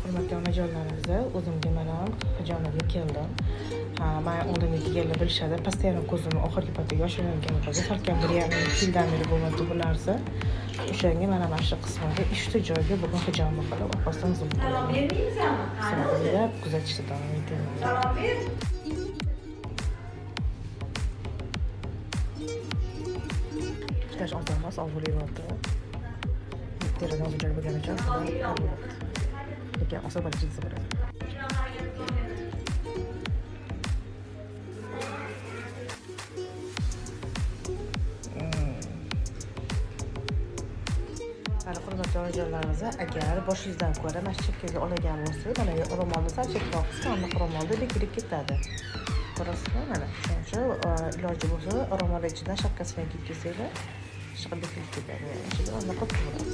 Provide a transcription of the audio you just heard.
Hurmatli onajonlarimiz, o'zimga mana hijomatga keldim. Man oldinga kelganlar bilishadi, постоянно ko'zimni oxirgi paytda yoshilayotgan qoldi. Salkam 1,5 yildan beri bo'lmadi bu narsa. O'shanga mana shu qismiga 3 ta joyga bugun hijoma qilib, orqasidan zoom Salom qilaman. Bermaymizmi? Sizlar kuzatishda davom etinglar. Salom ber. Ishlash oson emas, og'rilyapti. Teradan uzunchalik bo'lgani uchun og'riyapti. Lekin oson bo'ladi desa bo'ladi. Mana, hurmatli onajonlarimiz, agar boshingizdan ko'ra mana shu chekkaga olgan bo'lsa, mana ro'molni sal chekkaroq qilsa, aniq ro'molda bekilib ketadi. Ko'rasizmi? Mana shuning uchun iloji bo'lsa, ro'mol ichidan shapkasini kiyib kelsanglar, shunaqa bekilib ketadi. Ya'ni ichida anaqa bo'ladi.